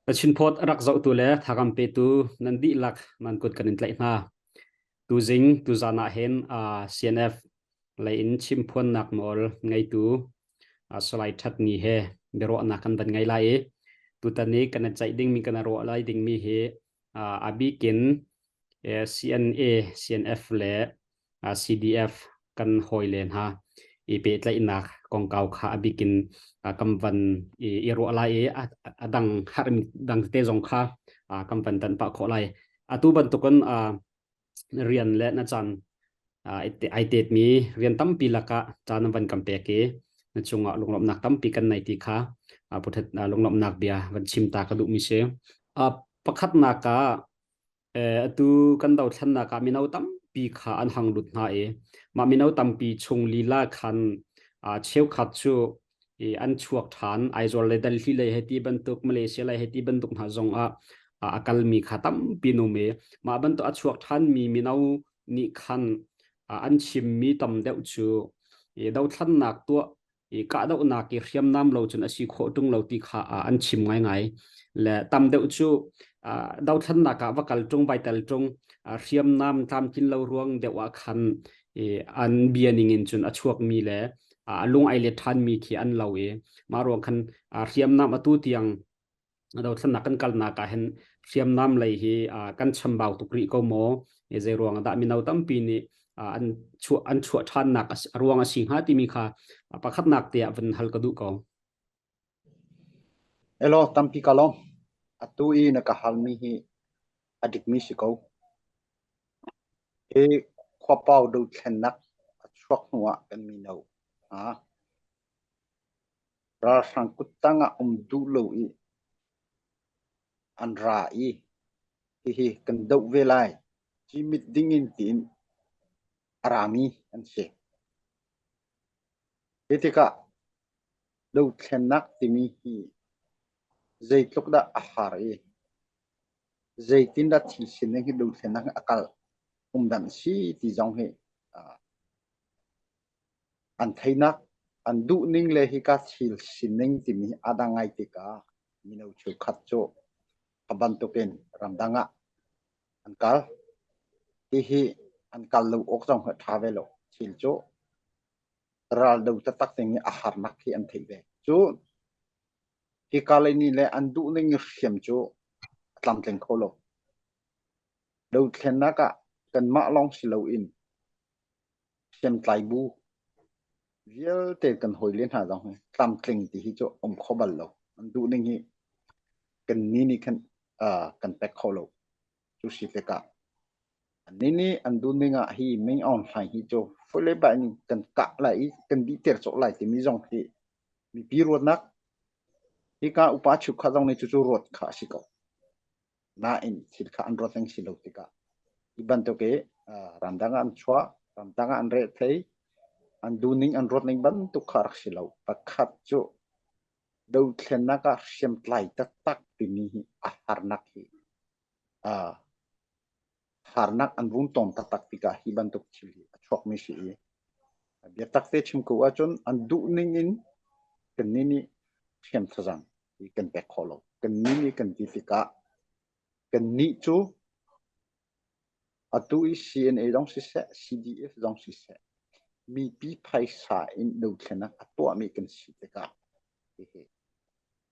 Chinphawt a rak zohtu le thakam petu nan dihlak nan kut kan in tlaih hna. Tuzing tuzan ah hin CNF lei in chimphuannak nawl ngeitu Salai That Ni he biaruahnak kan van ngei lai i tutan i kan i ceih dingmi kan i ruah lai dingmi hi a bikin CNA, CNF le CDF kan hawile hna i pehtlaihnak kongkau kha a bikin kan van i ruah lai i a dang harmi dang tete zong kha kan van tanh pah khawh lai. Atu bantukin rian le na caan ai tetmi rian tampi lakah caan an van kan pek i na cungah lunglawmhnak tampi kan nei ti kha lunglawmhnak bia van chim ta ka duhmi si. Pakhatnak ah Atu kan dothlennak ah mino tampi kha an hang lut hna i mah mino tampi chung lila khan cheukhat cu i an chuak ṭhan. Aizawl le Delhi lei hei ti bantuk, Malaysia lei hei ti bantuk hna zong ah a kalmi kha tampi an um i mah bantuk a chuak ṭhanmi mino nih khan an chimmi tam deuh cu i dothlennak tuah i kahdohnak i hriamnam lo cun a si khawh ṭung lo ti kha an chim ngaingai. Le tam deuh cu dothlennak ah va kal ṭung vai tel ṭung hriamnam tlamtlin lo ruang deuh ah khan an bia ning in cun a chuakmi le a lung ai let ṭhanmi khi an lo i mah ruang khan hriamnam atu tiang dothlennak kan kalnak ah hin hriamnam lei hi kan chambau tuk rih ko maw? Zei ruang dah mino tampi nih an chuah an chuah ṭhannak a ruang a si hnga timi kha pakhatnak te ah van hal ka duh ko. Hello, tampi ka lawm. Atu i na ka halmi hi a dikmi si ko. Hi khuapau dothlennak a chuak hnu ah kan mino hna Ralhrang kuttang ah um duh lo i an ra i hihi kan doh ve lai, cimit dingin tiin a rami an si. Hi tikah dothlennak timi hi zeitluk dah a har i zeitindah thil sining hi dothlennak hi a kal umdan a si ti zong hi An theinak, an duhning le hika thil sining timi aa dang ngai tikah mino cheukhat cu a bantukin ramdang ah an kal. Hihi an kal lo awk zong hi a ṭha ve lo. Thil cu raldo taktak ding i a harnak hi an theih ve. Cu hika lei nih le an duhning i hriam cu a tlamtling kho lo. Dothlennak ah kanmah lawng si loin Hriamtlai bu vialte kan hawile hna zong hi tlamtling ti hi cu um kho bal lo. An duhning hi kan ni nih khan kan pek kho lo. Cu si tikah annih nih an duhning ah hi Ming Aung Hlaing hi cu fule bai nih kan kah lai i kan dihter cawh lai timi zong hi mipi ruatnak hika upa cheukhat zong nih cucu ruat kha a si ko. Nain thil kha an ruat ning si lo tikah hi bantuk i ramdang ah an chuah, ramdang ah an rehthei, an duhning an ruat ning bantuk kha rak si lo. Pakhat cu dothlennak ah hriamtlai taktak timi hi a harnak hi harnak an vung tong taktak tikah hi bantuk thil hi a chuakmi si i biatak te chim ko ahcun an duhning in kannih nih hriam thazaang hi kan pek khawh lo. Kannih nih kan ti tikah kannih cu atu i CNA zong siseh, CDF zong siseh, mipi phaisa in dothlennak a tuahmi kan si tikah hihi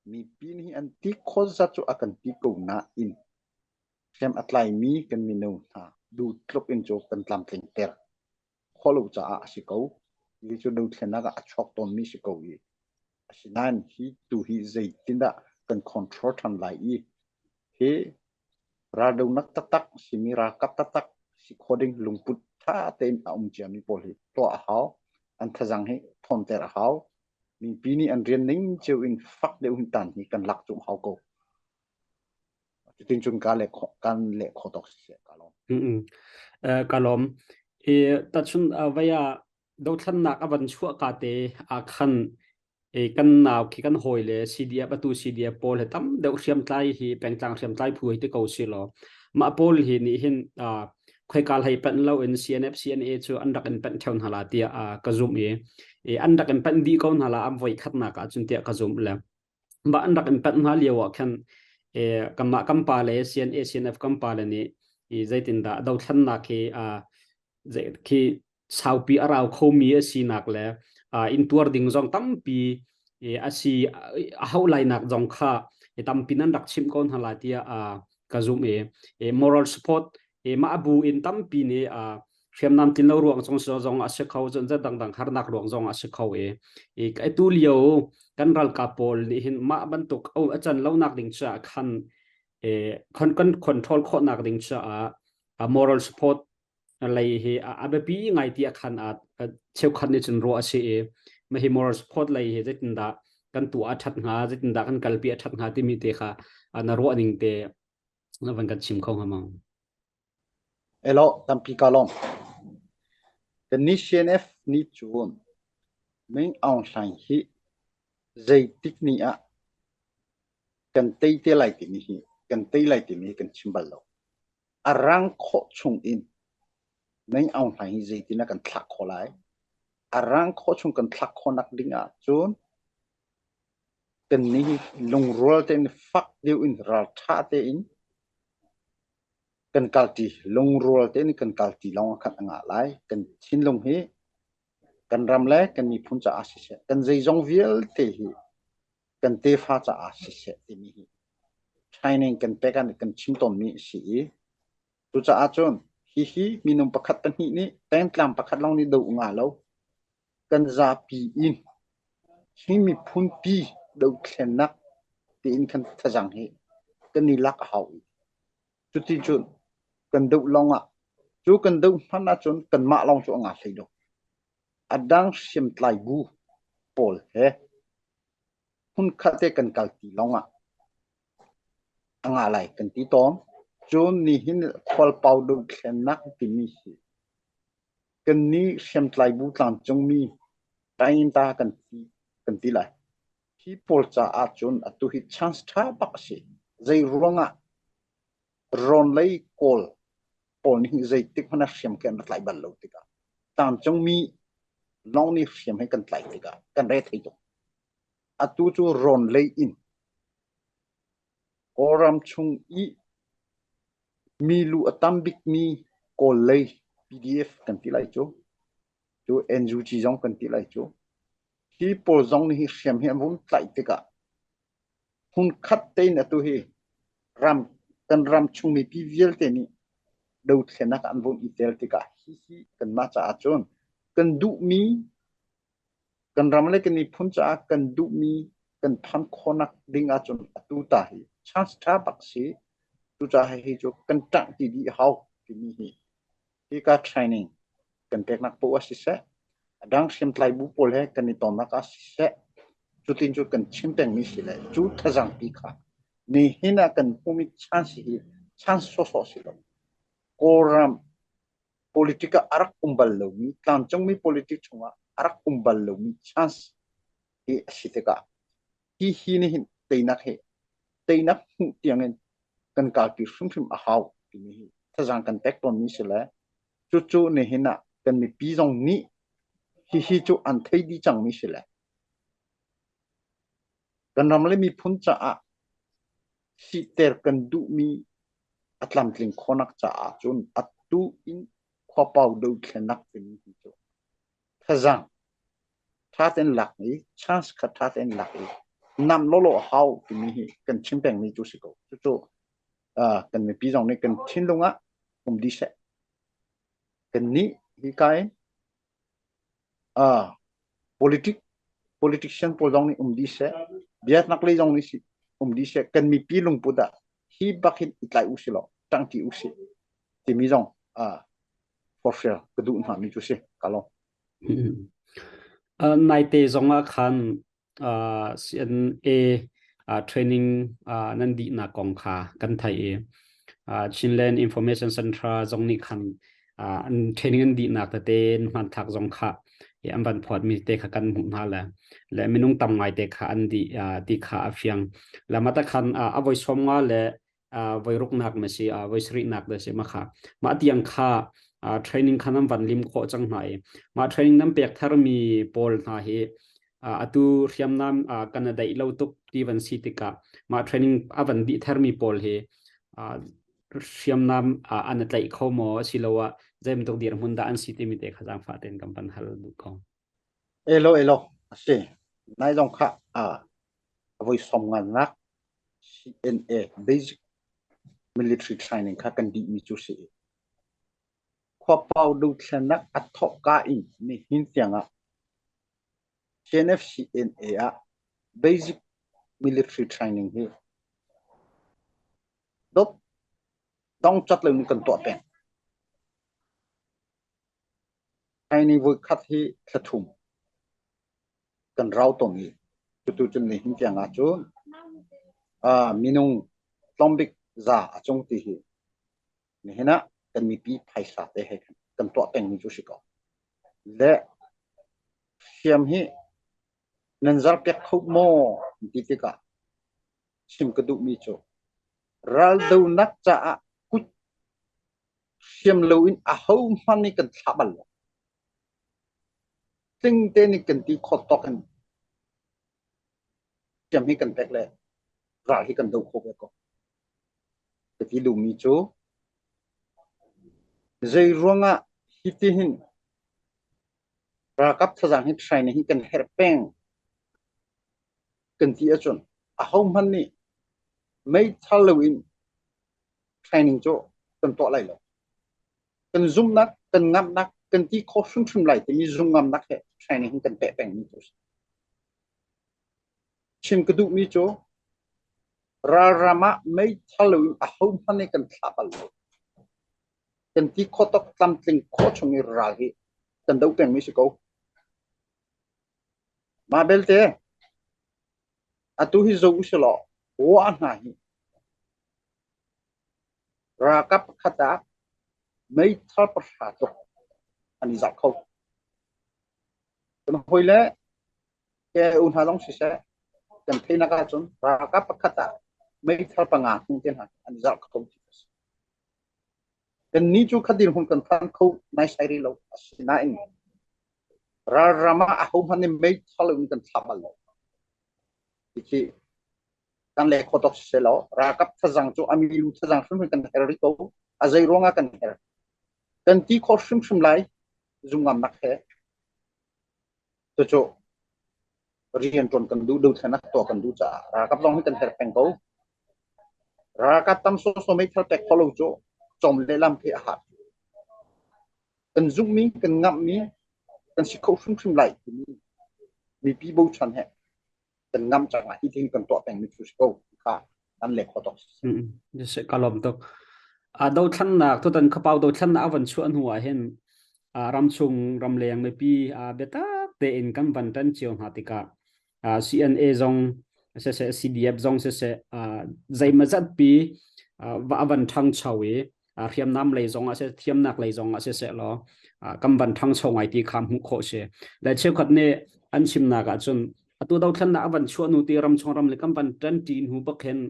mipi nih an ti khawh zat cu a kan ti ko nain Hriam a tlaimi kan mino hna duh tluk in cu kan tlamtling ter khawh lo caah a si ko. Hi cu dothlennak ah a chuak tawnmi si ko i asinain hi tu hi zeitindah kan control ṭhan lai i hi raldonak taktak simi ralkap taktak si khawh ding lungput ṭha tein a um ciami pawl hi tuah a hau. An thazang hi ṭhawnter a hau. Mipi nih an rian ning cio in fak deuh in tan hi kan lak cu hau ko. Cutin cun ka leh khawh kan leh khawh tawk siseh ka lawm. Ka lawm. I tachun vei ah dothlannak a van chuah ka te ah khan e kan nau khi kan hawi le CDF atu CDF pawl he tam deuh hriamtlai hi pengtlang hriamtlai phu hi te ko si law mah pawl hi nih hin khoika hlei panh lo in CNF CNA cu an rak in panh theo hna la tiah ka zumh i an rak in panh dih ko hna la am voi khatnak ah cun tiah ka zumh le Mah an rak in panh hna lio ah khan Kanmah kan pa le CNA CNF kan pa le nih i zeitindah dothlannak hi khi saupi a rau khomi a sinak le intuar ding zong tampi a si a hauh lainak zong kha tampi nan rak chimh ko hna lai tiah ka zumh i moral support mah bu in tampi nih hriamnam tlin lo ruang zong zong a si kho cun zat dangdang harnak ruang zong a si kho i atu lio kan ralkap pawl nih hin mah bantuk a can lonak ding caah khan kan control khawhnak ding caah moral support lei hi a biapi ngai ti a khan a cheukhat nih cun ruah a si i mah hi moral support lei hi zeitindah kan tuah a ṭhat hnga zeitindah kan kalpi a ṭhat hnga timi te kha na ruah ning te na van kan chim kho hnga maw? Elo tampi ka lawm. Kan ni CNF nih cun Min Aung Hlaing hi zeitik ni ah kan tei te lai timi hi kan tei lai timi hi kan chim bal lo. A rang khawh chung in Min Aung Hlaing hi zeitin ah kan thlak khawh lai? A rang khawh chung kan thlak khawhnak ding ah cun kannih hi lungrual tein fak deuh in ralṭha tein kan kalṭi. Lungrual tein kan kalṭi lawng ah khan a ngah lai. Kan thinlung hi kan ram le kan miphun caah siseh, kan zeizong vialte hi kan tefa caah siseh timi hi training kan pek ah kan chim tawnmi a si i cucaah cun hihi minung pakhat pahnih nih pengtlang pakhat lawng nih do nga lo kan zapi in hi miphunpi dothlennak tiin kan thazang hi kan i lak a hau i cuti cun kan doh lawng ah cu kan doh hmanh ahcun kanmah lawng cu a nga hlei lo. A dang hriamtlai bu pawl he hmunkhat te kan kalti lawng ah a ngah lai kan ti tawn. Cun nihin khualpau dothlennak timi hi kannih hriamtlai bu tlangcungmi Tainta kan ti kan ti lai. Hi pawl caah cun atu hi chance ṭha bak a si. Zei ruangah rawn lei Kawl pawl nih zeitik hmanh ah hriam khi an rak tlaih bal lo tikah tlangcungmi lawng nih hriam hi kan tlaih tikah kan re thei tuk. Atu cu rawn lei in Kawlram chung i milu a tam bikmi Kawl lei PDF kan ti lai cu, cu NUG zong kan ti lai cu. Hi pawl zong nih hi hriam hi an vun tlaih tikah hmunkhat tein atu hi ram kan ram chung mipi vialte nih dothlennak an vun i tel tikah hihi kanmah caah cun kan duhmi kan ram le kan miphun caah kan duhmi kan phan khawhnak ding ahcun atu ta hi chance ṭha bak si. Cucaah hihi cu kan ṭangh ti dih hau timi hi hika training kan peknak poah siseh, a dang hriamtlai bu pawl he kan i tonnak ah siseh, cutin cu kan chim pengmi si le cu thazangpi kha nihin ah kan hmuhmi chance hi chance sawhsawh si lo. Kawlram politic ah a rak um bal lomi, tlangcungmi politic chungah a rak um bal lomi chance hi a si tikah hi hi nih hin teinak hi teinak hmuh tiangin kan kalpi hrimhrim a hau timi hi thazaang kan pek tawnmi si le cucu nihin ah kan mipi zong nih hihi cu an thei dih cangmi si le kan ram le miphun caah siter kan duhmi a tlamtling khawhnak caah cun atu in khuapau dothlennak timi hi cu thazaang ṭha tein lak i chance kha ṭha tein lak i nam lawlaw a hau timi hi kan chim pengmi cu si ko. Cucu kan mipi zong nih kan thinlung ah um dih seh. Kannih hika in politic politician pawl zong nih um dih seh, biaknak lei zong nih um dih seh, kan mipi lungput ah hi bak hin i tlai usih law ṭangṭi usih timi zong forhfial ka duh hna mi cu si ka lawm. Naite zong ah khan CNA training nan dihnak kong kha kan theih i Chinland Information Center zong nih khan an training an dihnak tete hmanthlak zong kha an van phawt mi te kha kan hmuh hna le le minung tam ngai te kha an dih ti kha a fiang le mata khan a voi som nga le voi ruknak ma si voi sarihnak da si ma kha mah tiang kha training kha nan van lim khawh cang hna i mah training nan pek thar mi pawl hna hi Atu hriamnam kan daih lo tuk ti van si tikah mah training a van dih thermi pawl hi hriamnam an tlaih kho maw asiloah zei bantuk dirhmun dah an si timi te kha zaangfah tein kan van hal duh ko. Elo elo a si. Nai zong kha a voi som ngannak CNA basic military training kha kan dihmi cu si. Khuapau dothlennak a thawkka in nihin tiangah CNFCNA ah basic military training hi dot dongcat lo in kan tuah peng. Training voikhat hi thla thum kan rau tawn i cutu cun nihin tiang ah cun minung tlawmbik za a cung ti hi nihin ah kan mipi phaisa te he kan tuah pengmi cu si ko. Le hriam hi nan zarpiak kho maw ti tikah chim ka duhmi cu raldonak caah kut hriam loin ahohmanh nih kan thlah bal lo. Tling te nih kan ti khawh tawk in hriam hi kan pek le ral hi kan do kho ve ko. Ka ti duhmi cu zei ruangah hitihin ralkap thazaang hi training hi kan herh peng kan ti ahcun ahohmanh nih meithal loin training cu kan tuah lai lo. Kan zumhnak, kan ngamhnak, kan ti khawh hrimhrim lai timi zumhngamnak he training hi kan peh pengmi cu a si. Chim ka duhmi cu ralram ah meithal loin ahohmanh nih kan thlah bal lo. Kan ti khawh tawk tlamtling khawh chung i ral hi kan doh pengmi si ko. Mah belte atu hi zo usilaw wa hna hi ralkap pakhat ah meithal pahra tluk an i zah kho. Kan hawile KIO hna zong siseh kan theihnak ahcun ralkap pakhat ah meithal panga hnu te hna an i zalh kho ti a si. Kannih cu kha dirhmun kan phan kho naisai rih lo. Asinain ralram ah ahohmanh nih meithal in kan thlah bal lo. Khi kan le khawh tawk siseh law ralkap thazang cu a milu thazang hrimhrim kan her rih ko. A zei ruangah kan her? Kan ti khawh hrimhrim lai zumngamnak he. Cucu rianṭuan kan duh, dothlennak tuah kan duh caah ralkap zong hi kan herh peng ko. Ralkap tam sawsawh meithal pek khawh lo cu cawm lehlam khi a har. Kan zumhmi, kan ngamhmi, kan si kho hrimhrim lai timi mipi bochan he kan ngam cang ah hitin kan tuah pengmi cu si ko kha an le khawh tuk. Ka lawm tuk. Dothlannak tutan khapau dothlannak a van chuah hnu ah hin ramchung ramleng mipi biatak tein kan van tan cio hna tikah CNA zong siseh CDF zong siseh zeimazat pi va van ṭhangcho i hriamnam lei zong ah siseh thiamnak lei zong ah siseh law kan van ṭhangcho ngai ti kha hmuh khawh si. Le cheukhat nih an chimnak ahcun atu dothlannak a van chuah nu ti ramchung ram le kan van ṭan ṭi hnu bak hin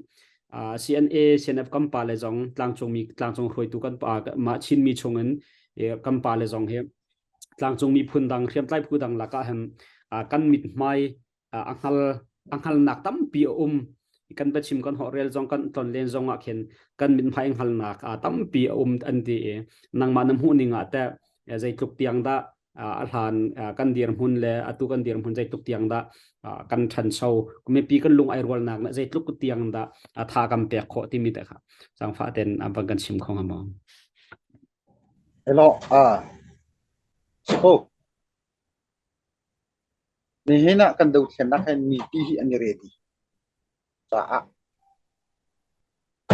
CNA CNF kan pa le zong tlangcung mi tlangcung hruaitu kan pa mah Chin mi chungin kan pa le zong hi tlangcung miphun dang hriamtlai phu dang lakah hin kan mithmai a hngal a hngalnak tampi a um kan biachim kan holhrel zong kan tlonlen zong ah khin kan mithmai hngalnak tampi a um an ti i nangmah na hmuh ning ah teh zeitluk tiang dah a hlan kan dirhmun le atu kan dirhmun zeitluk tiang dah kan ṭhancho mipi kan lung ai rualnak le zeitluk tiang dah tha kan pek khawh timi te kha zaangfah ten van kan chim kho hnga maw? Hello, so nihin ah kan dothlennak hin mipi hi an i ready caah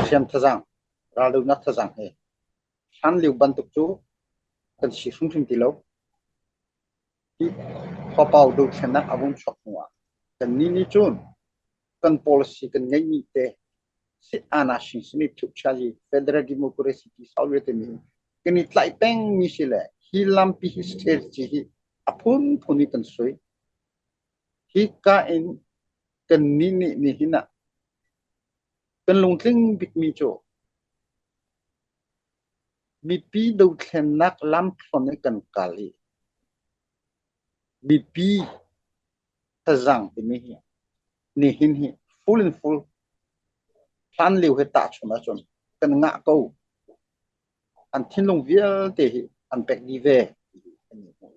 hriam thazaang raldohnak thazaang he hlan lio bantuk cu kan si hrimhrim ti lo. Hi khuapau dothlennak a vung chuak hnu ah kannih nih cun kan policy kan ngeihmi te sit-anashin simi phyohchiazi Federal Democracy ti sau timi kan i tlaih pengmi si le hi lampi hi strategy hi a phunphun in kan sui. Hi ka in kannih nih nihin ah kan lungtling bikmi cu mipi dothlennak lamthluan in kan kal i mipi. Thazaang timi hi nihin hi full in full hlan lio he tahchun ahcun kan ngah ko. An thinlung vialte hi an pek dih ve ti kan i hmuh.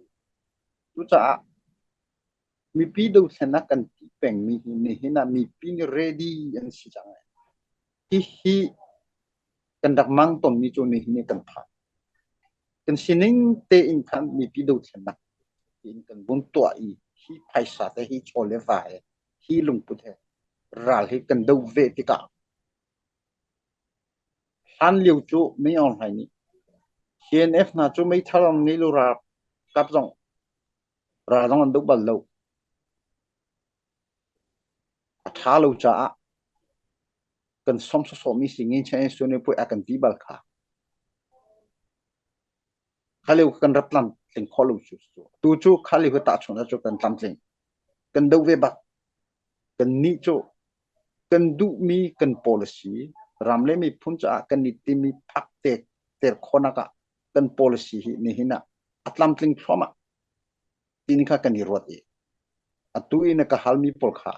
Cucaah mipi dothlennak kan ti pengmi hi nihin ah mipi nih ready an si cang. Hihi kan rak mang tawnmi cu nihin ni kan phan. Kan sining tein khan mipi dothlennak tiin kan vun tuah i hi phaisa te hi chaw le va he hi lungput he ral hi kan do ve tikah hlan lio cu Min Aung Hlaing nih CNF hna cu meithal an ngei lo ralkap zong ral zong an doh bal lo. A ṭha lo caah kan som sawsawhmi si nginchen in puai a kan ti bal kha. Kha lio kan rat tlamtling khawh lo cu. Tu cu kha lio tahchunh ah cu kan tlamtling. Kan doh ve bak. Kan nih cu kan duhmi kan policy ram le miphun caah kan i timi phak te ter khawhnak ah kan policy hi nihin ah a tlamtling thluahmah tin kha kan i ruat i atu i na ka halmi pawl kha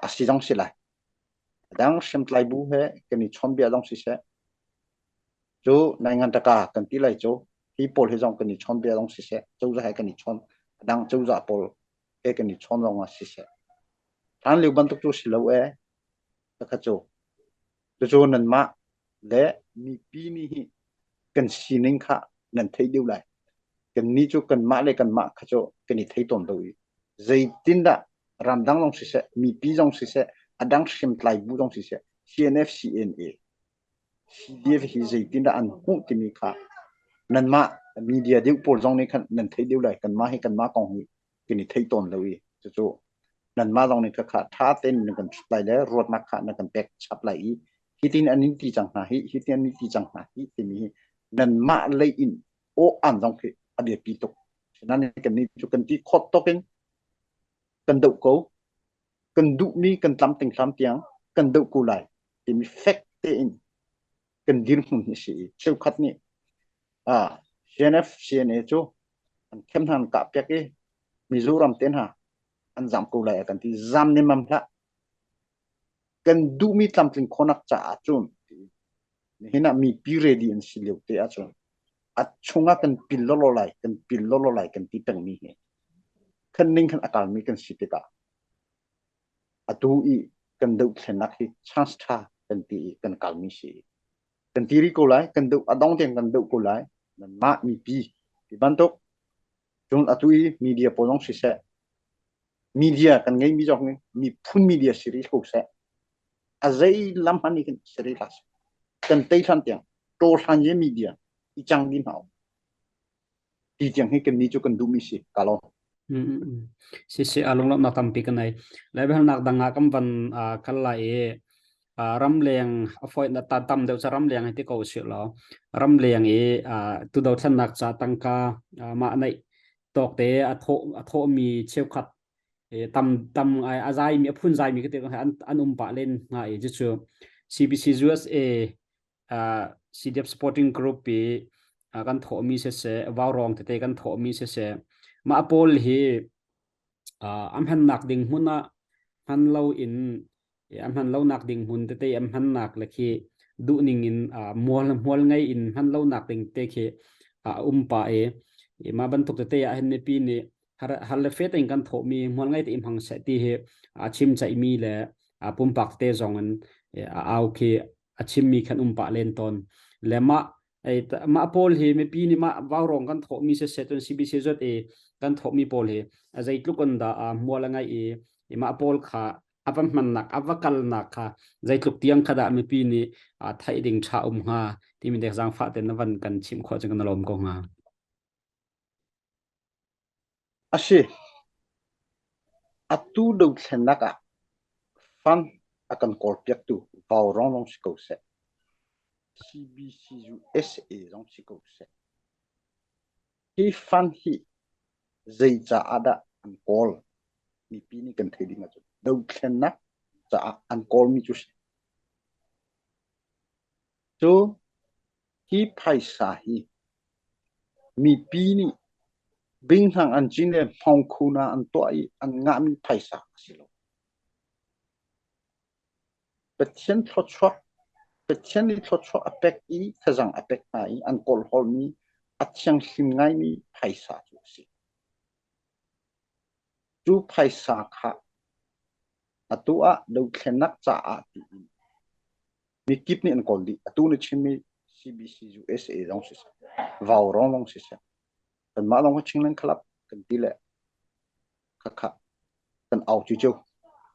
a si zong si lai. Dang hriamtlai bu he kan i chawnbia zong siseh, cu naingan taka kan ti lai cu hi pawl hi zong kan i chawnbia zong siseh, cozah he kan i chawn, dang cozah pawl he kan i chawn zong ah siseh. Hlan lio bantuk cu si lo ee, takha cu. Cucu nanmah le mipi nih hi kan sining kha nan theih deuh lai. Kannih cu kanmah le kanmah kha cu kan i thei tawn lo i zeitindah ramdang zong siseh, mipi zong siseh, a dang hriamtlai bu zong siseh, CNF, CNA, CDF hi zeitindah an hmuh timi kha nanmah media deuh pawl zong nih khan nan theih deuh lai. Kanmah hi kanmah kong hi kan i thei tawn lo i cucu nanmah zong nih kha ṭha tein nan kan ṭhut lai le ruatnak kha na kan pek chap lai i hitin an in ti cang hna hi hitin an in ti cang hna hi timi hi nanmah lei in aw an zong khi a biapi tuk. Sinain kannih cu kan ti khawt tok in kan doh ko. Kan duhmi kan tlamtling hram tiang kan doh ko lai timi fek tein kan dirhmun hi a si i cheukhat nih ah CNF CNA cu an khem hna an kah piak i Mizoram te hna an zam ko lai a kan ti. Zam nemam hlah. Kan duhmi tlamtling khawhnak caah cun nihin ah mipi ready an si lio te ahcun a chungah kan pil lawlaw lai kan pil lawlaw lai kan ti pengmi hi khan ning khan a kalmi kan si tikah atu i kan dohthlennak hi chance tha kan ti i kan kalmi si kan ti rih ko lai kan doh a dong tiang kan doh ko lai nanmah mipi ti bantuk cun atu i media pawl zong siseh media kan ngeimi zong hi miphun media si rih ko seh a zei lam hmanh nih khin si rih hlah seh kan tei hlan tiang ṭaw hlan ye media i cang dih hna ti tiang hi kan ni cu kan duhmi si ka lawm. Si si a lunglawmhnak tampi ka nei. Le biahalnak dang ah kan van kal lai i ramleng a foi na ta tam deuh ca ramleng hi ti ko si law ramleng i tu dothlennak ca tangka mah neih tawk te a thawh a thawhmi cheukhat tam tam a zaimi a phun zaimi ka ti an an um pah len hnga i cucu CBC USA CDF supporting group i kan thawhmi siseh vaurawng tete kan thawhmi siseh mah pawl hi an hmannak ding hmun ah hman lo in an hman lonak ding hmun tete an hmannak le khi duhning in mual hmual ngei in hman lonak ding te khi a um pa i mah bantuk tete ah hin mipi nih har le fe tein kan thawhmi hmual ngei tein hmang seh ti hi a chim chaihmi le pumpak te zong in a au khi a chimmi khan um pah len tawn le mah mah pawl hi mipi nih mah vaurawng kan thawhmi siseh cun CBC zot i kan thawhmi pawl hi a zeitluk in dah hmual a ngeih i mah pawl kha a va hmannak a va kalnak kha zeitluk tiang kha dah mipi nih theih ding ṭha um hnga timi dek zaangfah ten na van kan chimh khawh cun kan lawm ko hnga. A si. Atu dothlennak ah fund a kan kawlpiaktu vaurawng zong si ko seh, CBCUSA zong si ko seh, hi fund hi zei caah dah an kawl mipi nih kan theih ding ahcun dothlennak caah an kawlmi cu si. Cu hi phaisa hi mipi nih. Binghnang an cin le hmawngkhu hna an tuah i an ngahmi phaisa a si lo. Pathian thluachuah Pathian nih thluachuah a pek i thazaang a pek hna i an kawlhawlmi a thianghlim ngaimi phaisa cu a si. Cu phaisa kha atu ah dothlennak caah tiin mikip nih an kawl dih. Atu na chimmi CBC USA zong siseh, Vaurawng zong siseh, kanmah zong hi Chinland Club kan ti le khakha kan au cu.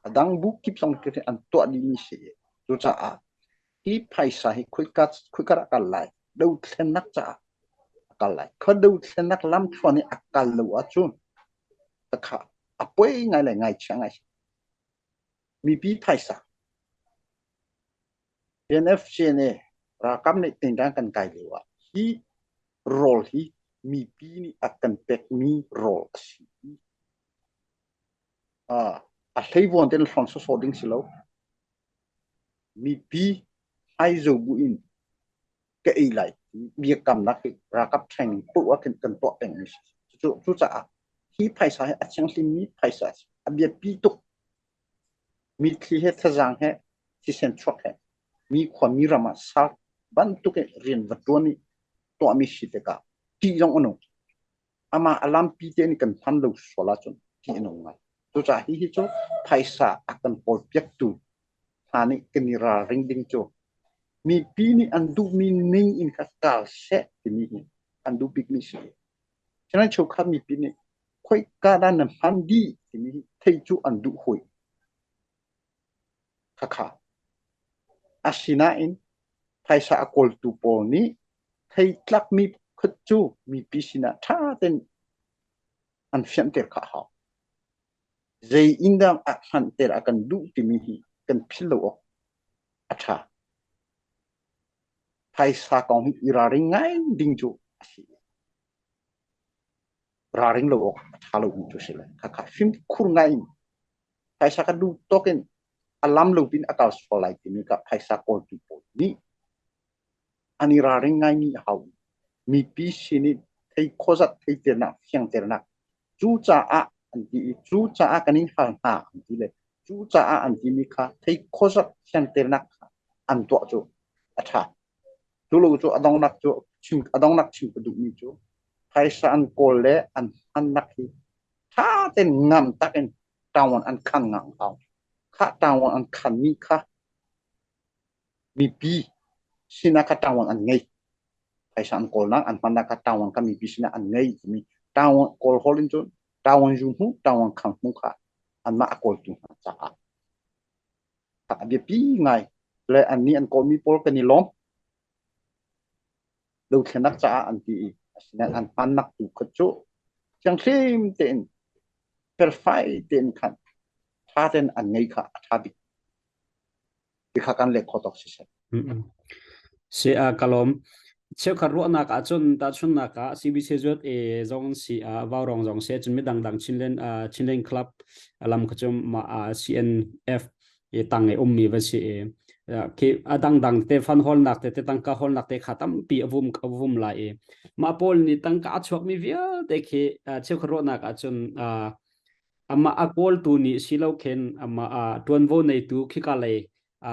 A dang bu kip zong khi an tuah dihmi si i cucaah hi phaisa hi khoika khoika dah a kal lai? Dothlennak caah a kal lai. Kha dothlennak lamthluan i a kal lo ahcun khakha a poi ngai le ngaichia ngai si. Mipi phaisa NFCNA ralkap nih tingtang kan kai lio ah hi rawl hi mipi nih a kan pekmi rawl a si. A hleivuan tein hrawn sawsawh ding si lo. Mipi hmaizo bu in ka ei lai biakamnak hi ralkap training poah ah khin kan tuah pengmi si. Cucaah hi phaisa hi a thianghlimmi phaisa a si. A biapi tuk. Mitthli he thazaang he thisen chuak he mi khua mi ram ah sar bantuk in rian va ṭuan i tuahmi si tikah ṭih zong a nung. Amah a lampi te in kan hman lo sual ahcun ṭih a nung ngai. Cucaah hihi cu phaisa a kan kawlpiaktu hna nih kan i ralring ding cu mipi nih an duhmi ning in kha kal seh timi hi an duh bikmi si. Sinain cheukhat mipi nih khoika dah na hman dih timi hi theih cu an duh hawi. Khakha. Asinain phaisa a kawltu pawl nih theitlakmi phut cu mipi sinah ṭha tein an fianhter kha a hau. Zei in dah a hmanter a kan duh timi hi kan philh lo awk a ṭha. Phaisa kong hi i ralring ngai ding cu a si. Ralring lo awk a ṭha lomi cu a si lai. Khakha fimkhur ngai in phaisa ka duh tawk in a lam lo pin a kal sual lai timi ka phaisa kawltu pawl nih an i ralring ngaimi a hau. Mipi sin i thei khuazat theiternak fiangternak cucaah an ti i cucaah kan in hal hna an ti le cucaah an timi kha thei khuazat fiangternak kha an tuah cu a ṭha. Cu lo cu a donghnak cu chim a donghnak chim ka duhmi cu phaisa an kawl le an hmannak hi ṭha tein ngam tak in ṭawan an khan ngang hau. Kha ṭawan an khanmi kha mipi sinah kha ṭawan an ngei. Phaisa an kawlnak an hmannak kha ṭawan kha mipi sinah an ngei timi ṭawan kawl holh in cun ṭawan zu hmu ṭawan khang hmu kha anmah a kawltu hna caah a biapi ngai le annih an kawlmi pawl kan i lawm. Dothlenak caah an ti i asinain an hmannak tu kha cu thianghlim tein felfai tein khan ṭha tein an ngei kha a ṭha bik ti kha kan leh khawh tawk siseh. Si a ka lawm. Cheukhat ruahnak ahcun tahchunhnak ah CBC zuat e zong si a Vaurong zong si cun midang dang Chinland Chinland Club lam kha cu ma CNF i tang i ummi va si i khi a dangdang te fan hawlnak te te tangka hawlnak te kha tampi a vum a vum lai i mah pawl nih tangka a chuakmi vialte khi cheukhat ruahnak ahcun amah a kawltu nih si lo khin amah a ṭuanvo neitu khika lei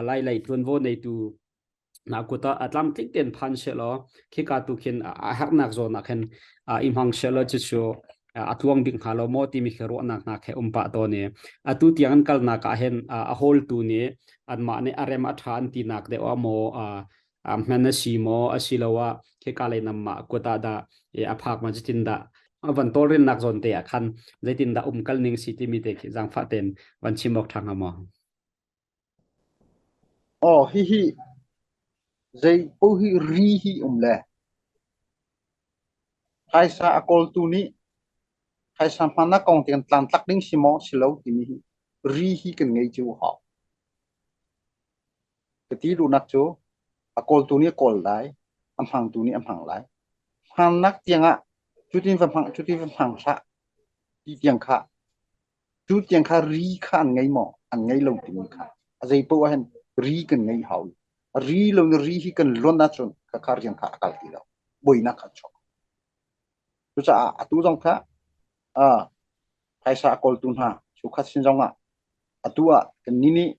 lai lei ṭuanvo neitu na kut ah a tlamtling tein phan sehlaw khika tu khin a herhnak zawn ah khin i hmang sehlaw cucu a tluang bik hnga lo maw timi khi ruahnak hna khi um pah tawn i atu tiang an kalnak ah hin a hawltu nih anmah nih a rem a ṭha an tinak deuh ah maw hman a si maw asiloah khika lei namah kut ah dah a phak ma zeitin dah van tawlrelnak zawn te ah khan zeitin dah um kal ning si timi te khi zaangfah tein van chim awk ṭha hnga maw? Aw hihi zei paoh hi ri hi um le phaisa a kawltu nih phaisa hmannak kong te kan tlangtlak ding si maw si lo timi hi ri hi kan ngei cio hau. Ka ti duhnak cu a kawltu nih a kawl lai, a hmangtu nih a hmang lai. Hmannak tiangah cutin va hmang cutin va hmang hlah ti tiang kha Cu tiang kha ri kha an ngei maw? An ngei lo timi kha a zei paoh ah hin ri kan ngei hau. Ri lo in ri hi kan luan ahcun khakha rian kha a kal ti lo. Buainak kha a chuak. Cucaah atu zong kha Ah phaisa a kawltu hna chukhat sin zong ah atu ah kannih nih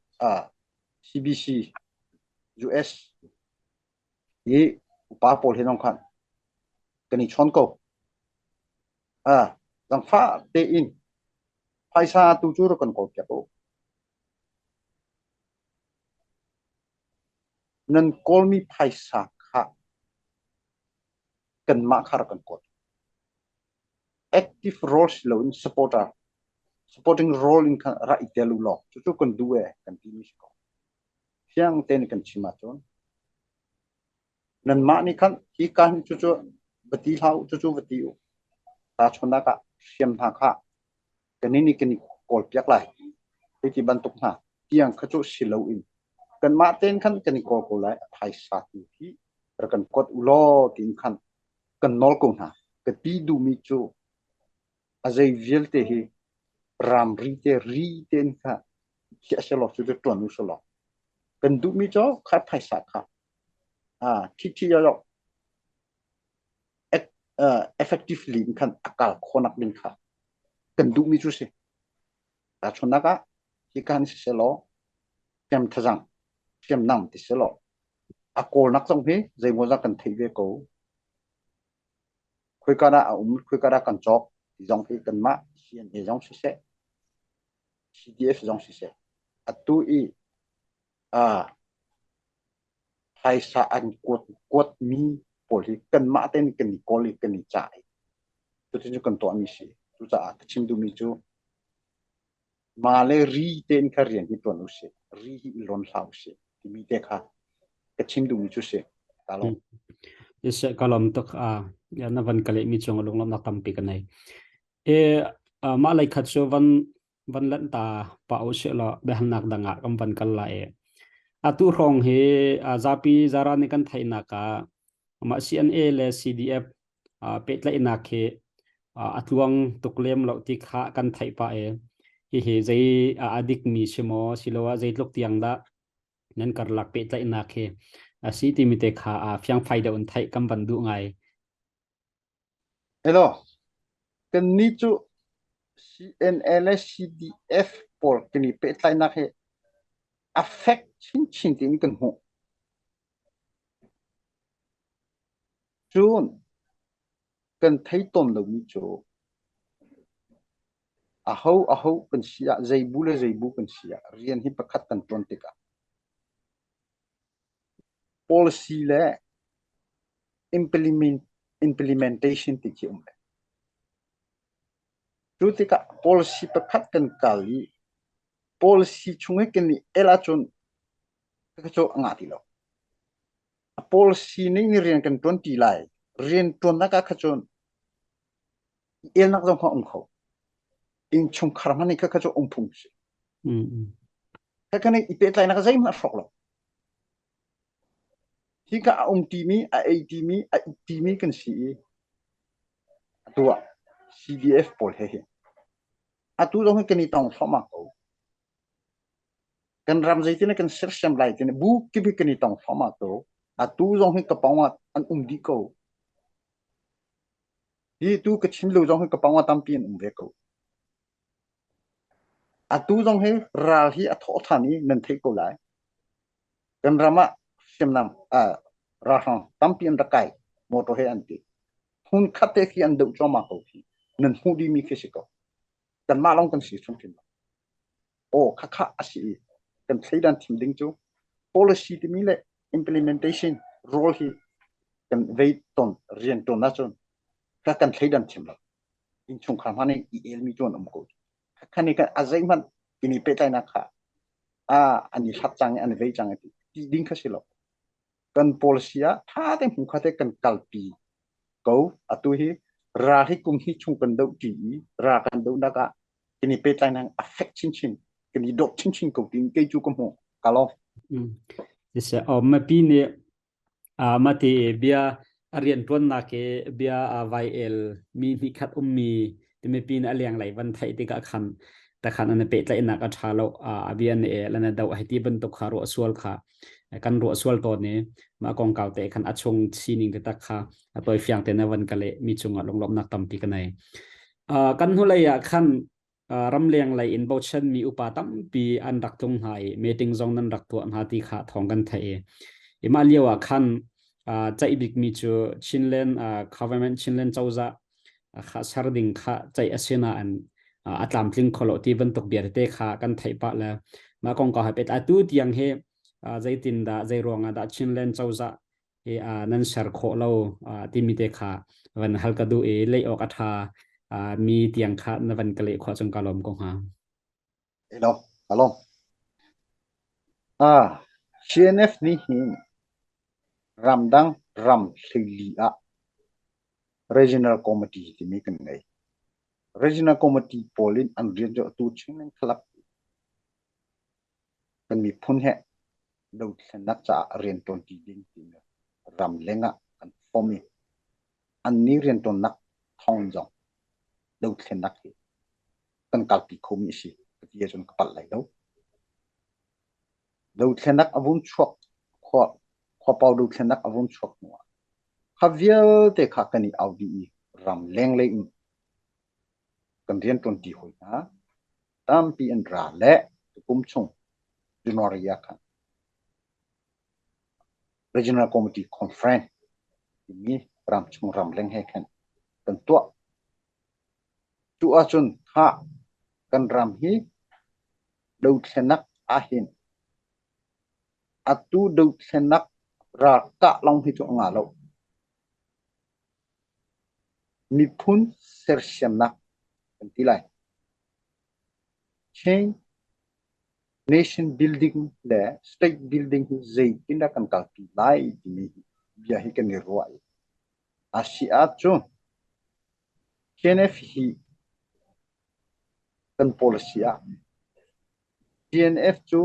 CBC US hi upa pawl he zong khan kan i chawn ko. Ah zangfah tein phaisa tu cu rak kan kawl piak u. Nan kawlmi phaisa kha kanmah kha rak kan kawl. Active role si loin supporter, supporting role in khan rak i tel u law cucu kan duh ee kan timi si ko. Fiang tein kan chim ahcun nanmah nih khan hi ka hin cucu va ti hlah u, cucu va ti u. Tahchunhnak ah hriam hna kha kannih nih kan i kawlpiak lai. Hei ti bantuk hna tiang kha cu si loin kanmah tein khan kan i kawl ko lai. A phaisa tu hi rak kan kuat u law tiin khan kan nawl ko hna. Ka ti duhmi cu a zei vialte hi ramri te ri tein kha khiah selaw cucu ṭuan u selaw kan duhmi cu kha phaisa kha thi thi yo effectively in khan a kal khawhnak ding kha kan duhmi cu si. Tahchunhnak ah hika hin siselaw hriam thazang hriamnam ti selaw a kawlnak zong hi zeimawzat kan theih ve ko. Khoika dah a um, khoika dah kan cawk ti zong hi kanmah CNA zong siseh, CDF zong siseh, atu i phaisa an kuatmi pawl hi kanmah tein kan i kawl i kan i cah i cutin cu kan tuahmi si. Cucaah ka chim duhmi cu mah le ri tein kha rian hi ṭuan usih, ri hi i lawn hlah usih timi te kha ka chim duhmi cu si. Ka lawm. Ka lawm tuk. Na van ka lehmi cung lunglawmhnak tampi ka nei. E, mah lei khat cu van van lanh ta pa usih law biahalnak dang ah kan van kal lai. Atu hrawng hi zapi zara nih kan theihnak ah mah CNA le CDF pehtlaihnak hi a tluang tuk lem lo ti kha kan theih pah i hihi zei a dikmi si maw siloah zeitluk tiang dah nan karlak pehtlaihnak hi a si timi te kha fiangfai deuh in theih kan van duh ngai. Hello, kannih cu CNA le CDF pawl kan i pehtlaihnak hi a fek chinchin tiin kan hmuh. Cun kan thei tawn lomi cu aho aho kan si ah, zei bu le zei bu kan si ah rian hi pakhat kan ṭuan tikah policy le implement, implementation ti khi um ve. Cu tikah policy pakhat kan kal i policy chung i kan i el ahcun cu a ngah ti lo. A policy ning in rian kan ṭuan ṭi lai. Rian ṭuannak ah kha cun elnak zong kha um kho. Innchungkhar hmanh nih kha kha cu um phung si. Kha kha nih i pehtlaihnak zeihmanh a hrawk lo. Hi ka a um timi, a ei timi, a it timi kan si i atu ah CDF pawl he hi atu zong hi kan i tong thluahmah ko. Kan ram zeitin kan sersiam lai timi bu kip hi kan i tong thluahmah ko. Atu zong hi ka pawng ah an um dih ko. Hi tu ka chim lo zong hi ka pawng ah tampi an um ve ko. Atu zong hi ral hi a thawh ṭhan i nan theih ko lai. Kan ram ah hriamnam ralhrang tampi an rak kai motor he an ti. Hmun khat te khi an doh cuahmah ko khi. Nan hmuh dihmi khi si ko. Kanmah lawng kan si hrimhrim lo. Aw khakha a si i kan thleidan thim ding cu policy timi le implementation role hi kan vei ton rian ṭuan ahcun kha kan thleidan thim lo. Innchungkhar hmanh nih i elmi cu an um ko. Khakha nih khan a zeihmanh kan i pehtlaihnak kha a an i hlat cang i an i vei cang i ti ding kha si lo. Kan policy ah ṭha tein hmu kha te kan kalpi ko. Atu hi ral hi kum hnih chung kan doh ṭi i ral kan dohnak ah kan i pehtlaihnak a fek chinchin, kan i dawt chinchin ko tiin kei cu ka hmuh. Ka lawm. Siseh, mipi nih mah ti bia a rianṭuannak i bia vai el mi hnihkhat ummi timi pin a lenglei van theih tikah khan takhan an i pehtlaihnak a ṭha lo a bia na el an doh hei ti bantuk kha ruah sual kha kan ruah sual tawn i mah kongkau te khan a chung sining taktak kha a tawifiang te na van ka leh mi cungah lunglawmhnak tampi ka nei. Kan hnulei ah khan ramleng lei in bochanmi upa tampi an rak tlung hna i meeting zong nan rak tuah hna ti kha thawng kan theih i mah lio ah khan ceih bikmi cu Chinland government Chinland cozah kha ser ding kha ceih a si nain a tlamtling kho lo ti bantuk bia tete kha kan theih pah le mah kongkau he pehtlai tu tiang hi zeitin dah zei ruangah dah Chinland cozah hi nan ser khawh lo timi te kha van hal ka duh i lei awk a ṭha mi tiang kha na van ka leh khawh cun ka lawm ko hnga. Hello, hello. Ah, CNF nih hin ramdang ram hleili ah Regional Committee timi kan ngei. Regional Committee pawl in an rian cu atu Chinland Club Kan miphun he dothlennak caah rianṭuanṭi ding timi ramleng ah kan form i annih rianṭuannak thawng zong dothlennak hi kan kalpi khomi a si ka ti ahcun ka palh lai lo. Dothlennak a vun chuak khua khuapau dothlennak a vun chuak hnu ah kha vialte kha kan i au dih i ramleng lei in kan rianṭuanṭi hawi hna. Tampi an ra le tukum chung January ah khan Regional Committee Conference timi ramchung ramleng he khan kan tuah. Cu ahcun khah kan ram hi dothlenak ahhin atu dothlenak ralkah lawng hi cu a ngah lo. Miphun sersiamnak kan ti lai. Chain nation building le state building hi zeitindah kan kalpi lai timi bia hi kan i ruah i a si ahcun KNF hi kan policy ah TNF cu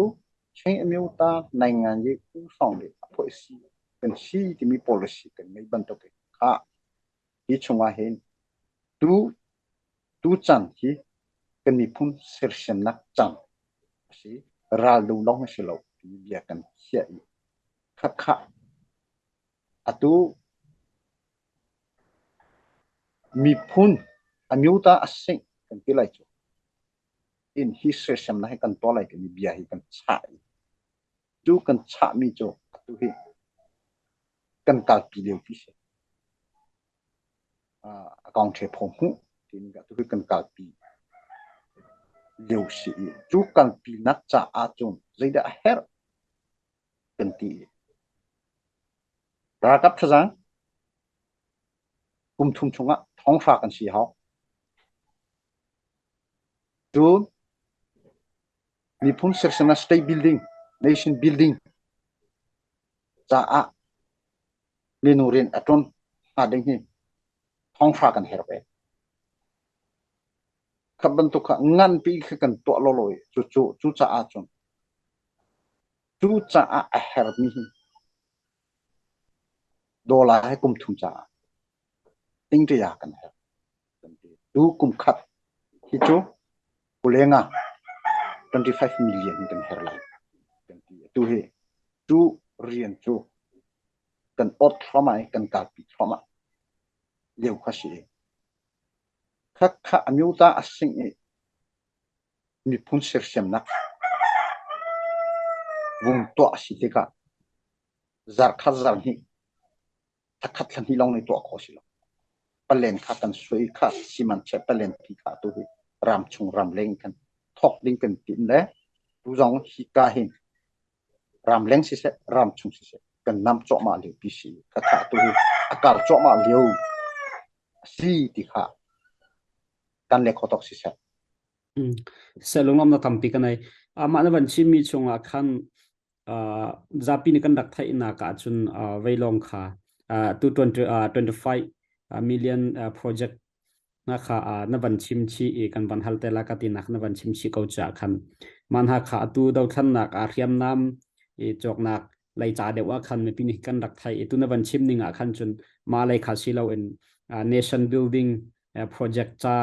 Chain Amyota nainganyi usawng le aphoihsi kan si timi policy kan ngei bantuk in kha hi chungah hin tu tuchan hi kan miphun sersiamnak cang a si ral do lawng a si lo timi bia kan khiah i khakha atu miphun amyota a sing kan ti lai cu in hi sersiamnak hi kan tuah lai timi bia hi kan chah i cu kan chahmi cu atu hi kan kalpi lio ti si. A kong ṭhe phaw hmuh timi atu hi kan kalpi lio si i cu kalpinak caah cun zeidah a herh kan ti i ralkap thazaang kum thum chungah thonghra kan si hau. Cun miphun sersiamnak state building, nation building caah minu rian a ṭuan hnga ding hi thonghra kan herh ve. Kha bantuk kha nganpi kha kan tuah lawlaw i cucu cucaah cun cucaah a herhmi hi dollar he kum thum caah tingṭia kan herh. Tu kum khat hi cu kulenga 25 million kan herh lai. Kan ti. Atu hi cu rian cu kan awt thluahmah i kan kalpi thluahmah lio kha si. Khakha amyota a sing i miphun sersiamnak vung tuah a si tikah zarkhat zarhnih thakhat thlahnih lawng nih tuah khawh si lo. Palen kha kan sui kha sihmanhseh palen pi kha tu hi ram chung ram leng kan thawk ding kan tim le tu zong hi ka hin ram leng siseh ram chung siseh kan nam cuahmah lio pi si ka tha tu hi a kar cuahmah lio si ti kha kan le kho tok siseh. Selungam na tampi ka nei. Amah na van chimmi chungah khan zapi nih kan rak theihnak ahcun veilawng kha tu 25 million project na kha na van chim chih i kan van hal te la ka tinak na van chim chih ko cha khan man ha kha atu dothlannak a hriamnam i cawknak lei ca deuh ah khan mipi nih kan rak thai i tu na van chim ning ah khan cun ma lei kha si lo in nation building project ca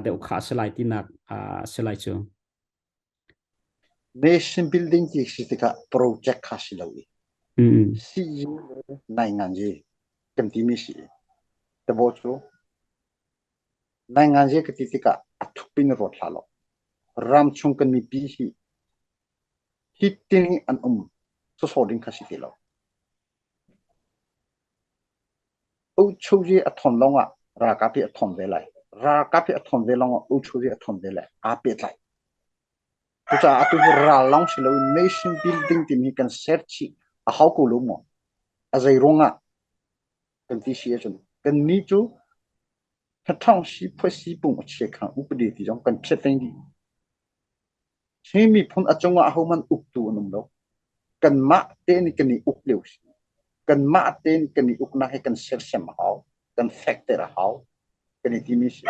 deuh kha a si lai tinak a si lai cu. Nation building ti si tikah project kha si lo i CU nai ngan yi kan timi si. Tabo cu. Nainganzi ka ti tikah a thuk in ruat hlah law ramchung kan mipi hi hitin hi an um sawsawh ding kha si ti lo. Uchuji a thawn lawngah ralkap hi a thawn ve lai. Ralkap hi a thawn ve lawngah uchuji a thawn ve lai. Aa pehtlai. Cucaah atu hi ral lawng si loin nation building timi hi kan ser chih a hau ko lo maw? A zei ruangah kan ti si ahcun kannih cu ṭhaṭhawng si phuasi pung a chia kha upadi ti zong kan phiat peng dih. Chin miphun a cungah ahohmanh uktu an um lo. Kanmah tein kan i uk lio si. Kanmah tein kan i uknak hi kan sersiam a hau. Kan fekter a hau. Kan i timi si.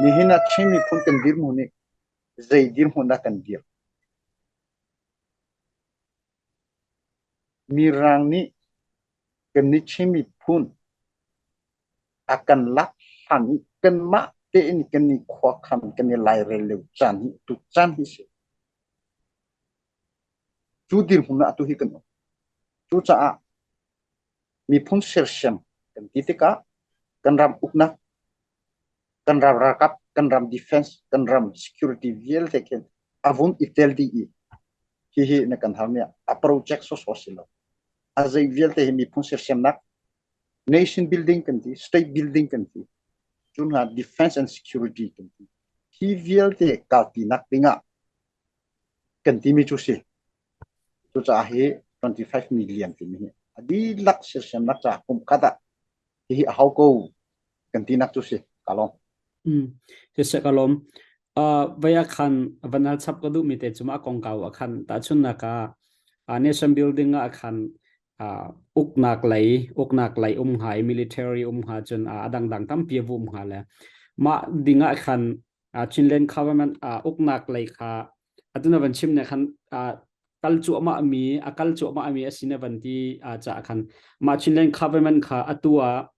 Nihin ah Chin miphun kan dirhmun nih zei dirhmun dah kan dir? Mirang nih kannih Chin miphun a kan lak hlan i kanmah tein kan i khuakhan kan i lairel lio caan hi tu caan hi si. Cu dirhmun ah atu hi kan um. Cucaah miphun sersiam kan ti tikah kan ram uknak, kan ram ralkap, kan ram defense, kan ram security vialte khin a vun i tel dih i hihi na kan halmi ah a project sawsawh si lo. A zei vialte hi miphun sersiamnak nation building kan ti, state building kan ti, cun hna defense and security kan ti. Hi vialte kalpinak dingah kan timi cu si. Cucaah hi 25 million timi hi a dihlak sersiamnak caah kum khat ah hihi a hau ko kan tinak cu si. Ka lawm. Siseh ka lawm. Vai ah khan van hal chap ka duhmi te cu mah kongkau ah khan tahchunhnak ah nation building ah khan uknak lei um hnga i military um hnga cun a dangdang tampi a um hnga le mah ding ah khan Chinland government uknak lei kha atu na van chim ne khan kal cuahmah mi a kal cuahmah mi a si na van ti caah khan mah Chinland government kha atu ah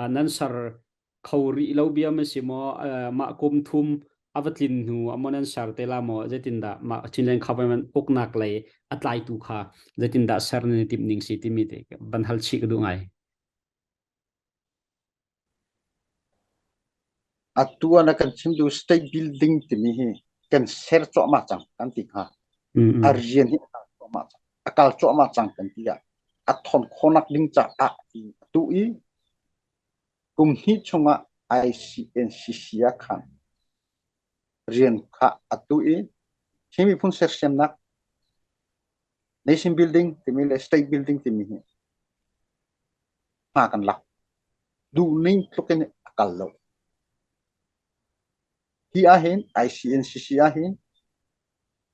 nan ser kho rih lo bia ma si maw mah kum thum a va tlin hnu ah maw nan ser te la maw zeitindah mah Chinland government uknak lei a tlaitu kha zeitindah ser nan i timh ning si timi te van hal chih ka duh ngai. Atu ah na kan chim duh state building timi hi kan ser cuahmah cang kan ti hnga. A rian hi a kal cuahmah cang. A kal cuahmah cang kan ti ah a thawn khawhnak ding caah atu i kum hnih chungah ICNCC ah khan rian kha atu i Chin miphun sersiamnak nation building timi le state building timi hi hma kan lak. Duhning tluk in a kal lo. Hi ahhin ICNCC ahhin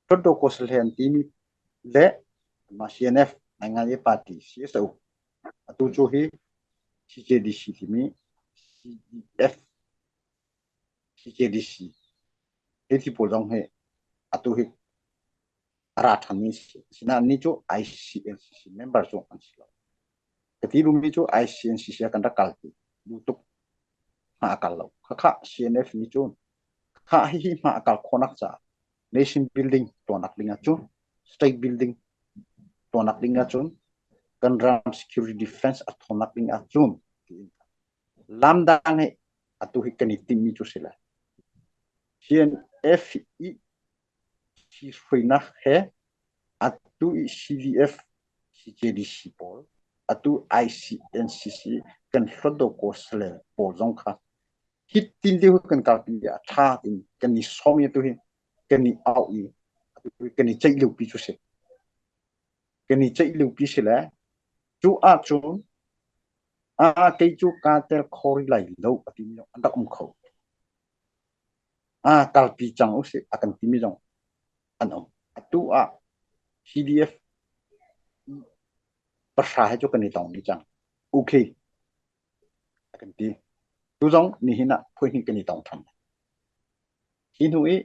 Hluttaw Kawsahlen timi le mah CNF Nainganyi Party CSO atu cu hi CJDC timi CDF CJDC hi ti pawl zong hi atu hi a ra ṭhanmi si. Asinain ni cu ICNCC member cu an si lo. Ka ti duhmi cu ICNCC ah kan rak kalpi duh tuk hma a kal lo. Khakha CNF nih cun khah hihi hma a kal khawhnak caah nation building tuahnak ding ahcun state building tuahnak ding ahcun kan ram security defense a thawnnak ding ahcun lamdang hi atu hi kan i timmi cu si lai. CNF i hruainak he atu i CDF CJDC pawl atu ICNCC kan Hluttaw Kawsale pawl zong kha hitin te kan kalpi a ṭha tin kan i sawm i atu hi kan i auh i atu hi kan i ceih liopi cu si. Kan i ceih liopi si le cu ahcun a kei cu kaa tel kho rih lai lo a timi zong an rak um kho. A kalpi cang usih a kan timi zong an um. Atu ah CDF pahra he cu kan i tong dih cang. Okay a kan ti. Tu zong nihin ah phuihnih kan i tong than. Hi hnu i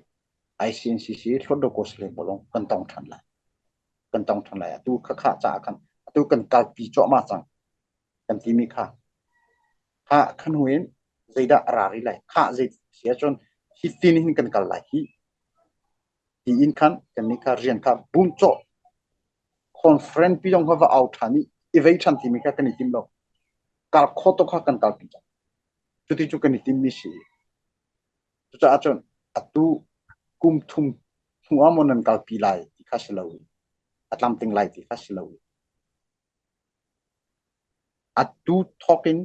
ICNCC Hluttaw Kawsale pawl zong kan tong than lai. Kan tong than lai. Atu khakha caah khan atu kan kalpi cuahmah cang kan timi kha kha khan hnu in zeidah a ra rih lai kha zei si ahcun hi tin hin kan kal lai hi tiin khan kannih kha rian kha bum cawh conference pi zong kha va au ṭhan i i vei ṭhan timi kha kan i tim lo kal kho to kha kan kalpi cang. Cuti cu kan i timmi si. Cucaah cun atu kum thum hnu ah maw nan kalpi lai ti kha si lo i a tlamtling lai ti kha si lo i atu thawk in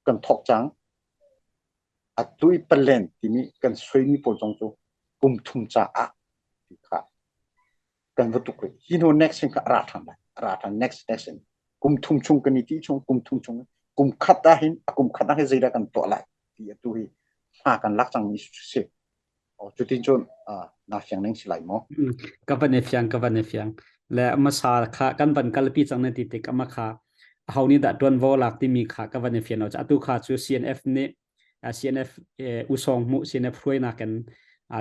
kan thawk cang. Atu i palen timi kan suaimi pawl zong cu kum thum caah ti kha kan va tuk rih. Hi hnu next in kha a ra ṭhan lai. A ra ṭhan next next in. Kum thum chung kan i ti chung kum thum chung kum khat ah hin a kum khat ah hin zeidah kan tuah lai ti atu hi hma kan lak cangmi si. Cutin cun naa fiang ning si lai maw? Ka van i fiang, ka van i fiang. Le hmasa kha kan van kalpi cang na ti tik ama kha aho nih dah ṭuanvo lak timi kha ka van i fian lo. Atu kha cu CNF nih CNF usong mu CNF hruainak in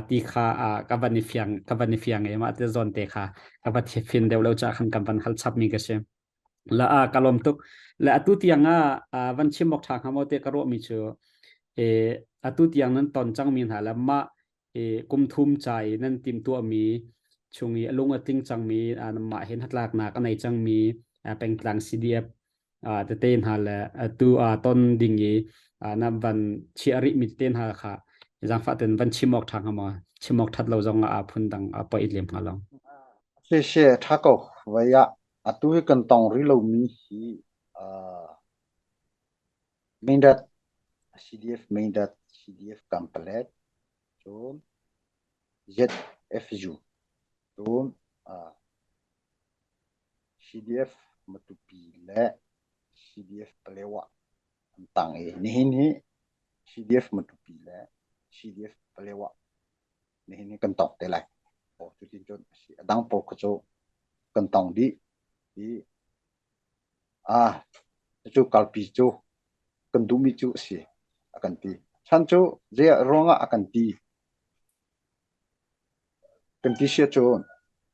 ti kha ka van i fiang ka van i fiang e mah te zawn te kha ka va fin deuh lo cha khan kan van hal chap mi ka si. La a ka lawm tuk. Le atu tiang ah van chim awk ṭha hnga maw te ka ruah mi cu e atu tiang nan ton cang mi hna le mah e kum thum ca i nan timhtuah mi chung i a lung a tling cang mi mah hin hnatlaknak a nei cang mi pengtlang CDF tete hna le atu ton ding i na van chiah rih mi tete hna kha zaangfah ten van chim awk ṭha hnga maw? Chim awk ṭhat lo zong ah phun dang a poi lem hnga lo. Si si ṭha ko. Vai ah Atu hi kan tong rih lomi hi Mindat, CDF Mindat, CDF Kanpalet, cun ZFU, cun CDF Matupi le CDF Palewa an tang i nihin hi CDF Matupi le CDF Palewa nihin hi kan tong te lai. Aw cutin cun a si. A dang pawl kha cu kan tong dih i ah cucu kalpi cu kan duhmi cu a si a kan ti. Chan cu zei ruangah a kan ti? Kan ti sia cun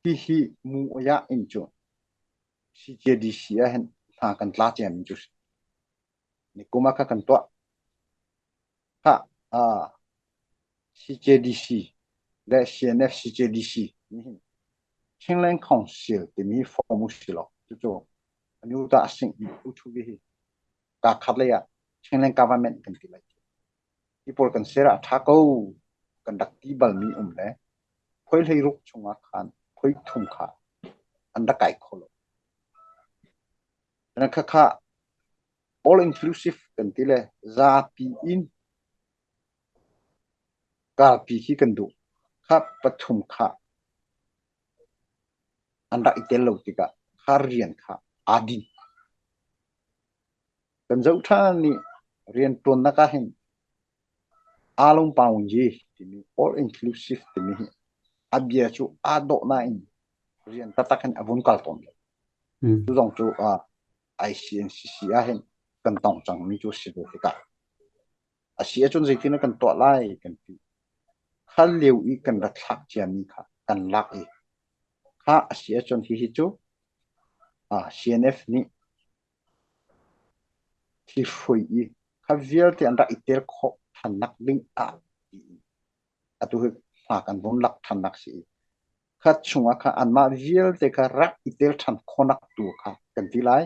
hihi mu ya in cu CJDC ah hin hna kan tla ciami cu si. Nikum ah kha kan tuah. Kha ah CJDC le CNF CJDC nih Chinland Council timi form u si law cucu Amyota a singh u thu vi hi ka khat lei ah Chinland government kan ti lai. Hi pawl kan ser ah tha ko kan rak ti balmi um le phoi hlei ruk chungah khan phoi thum kha an rak kai kho lo. Kha kha all inclusive kan ti le zapi in Kalpi khi kan duh. Kha pathum kha an rak i tel lo tikah kha rian kha aa din. Kan zoh ṭhan i rianṭuannak ah hin aa lung timi all inclusive timi hi a bia cu aa dawh nain rian taktak in a vun kal tawn lo. Cu zong cu ICNCC ah hin kan tong cangmi cu a si ve tikah A si ahcun zeitin kan tuah lai kan ti. Kha lio i kan rak thlak ciami kha kan lak i kha a si ahcun hihi cu CNF nih thihruai i kha vialte an rak i tel khawh thannak ding ah tiin atu hi hma kan vun lak thannak si i kha chungah kha anmah vialte kha rak i tel than khawhnak tu kha kan ti lai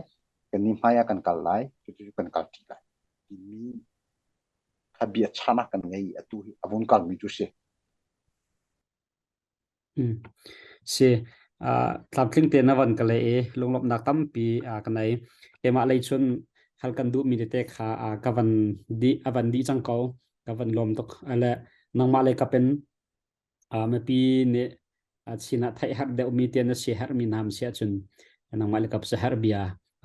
kan ni hmai ah kan kal lai cucu kan kal ṭi lai timi kha biachanak kan ngei atu hi a vun kalmi cu si. Si tlamtling te na van ka le i lunglawmhnak tampi ka nei. Keimah lei cun hal kan duhmi tete kha ka van di a van dih cang ko. Ka van lawm tuk. Ale nangmah lei kapin mipi nih chin ah theih herh deuhmi te na si herhmi hna si ahcun nangmah le kap herh bia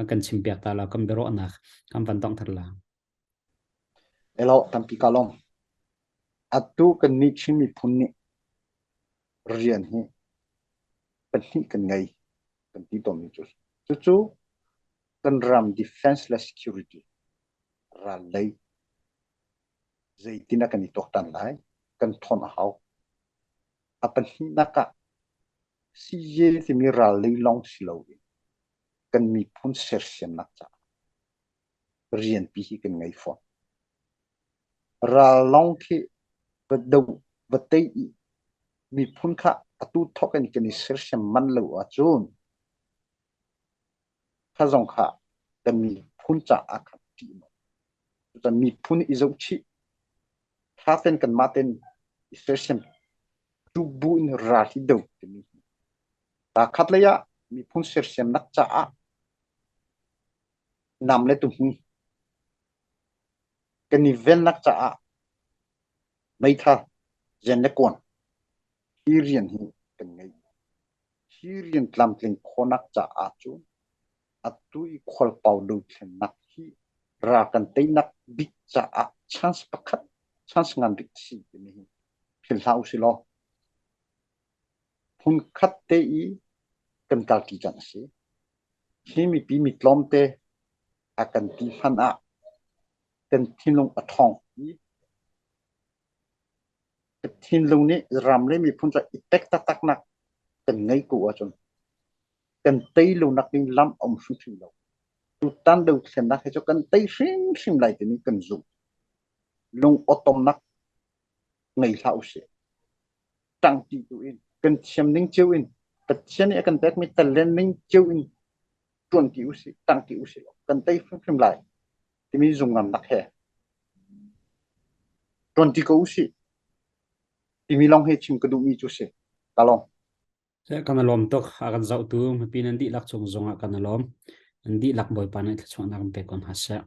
kan chim piak ta la kan biaruahnak kan van tong thar la. Elo tampi ka lawm. Atu kan nih Chin miphun nih rian hi pahnih kan ngei kan ti tawnmi cu cucu kan ram defense le security ral lei zeitin ah kan i tuaktan lai kan thawn a hau. A pahnihnak ah CJ timi ral lei lawng si loin kan miphun sersiamnak caah rianpi hi kan ngei fawn. Ral lawng khi va do va tei i miphun kha atu thawk in kan i sersiam manh lo ahcun kha zong kha kan miphun caah khan ṭih a nung. Cutan miphun i zohchih ṭha ten kanmah ten i sersiam tu bu in ral hi do timi ta khat lei ah miphun sersiamnak caah nam le tuhmui kan i vennak caah meithal zen le kuan hi rian hi kan ngei. Hi rian tlamtling khawhnak caah cun atu i khualpau dothlennak hi ral kan teinak bik caah chance pakhat, chance ngan bik a si timi hi philh hlah usih law hmunkhat te i kan kalṭi cang a si. Hi mipi mi tlawmte a kan ti hmanh ah kan thinlung a ṭhawng i ka thinlung nih ram le miphun ca i pek taktaknak kan ngei ko ahcun kan tei lonak ding lam a um hrimhrim lo. Tutan dothlennak hi cu kan tei hrimhrim lai timi kan zumh. Lung awtomnak ngei hlah usih. Ṭangti tu in kan thiam ning cio in Pathian nih a kan pekmi talent ning cio in ṭuanti usih, ṭangti usih law kan tei hrimhrim lai timi zungngamnak he ṭuanti ko usih timi lawng hi chim ka duhmi cu si. Ka lawm. Kan i lawm tuk. A kan zohtu mipi nan dihlak cung zongah kan i lawm. Nan dihlak Bawipa nih thluachuahnak in pe ko hna seh.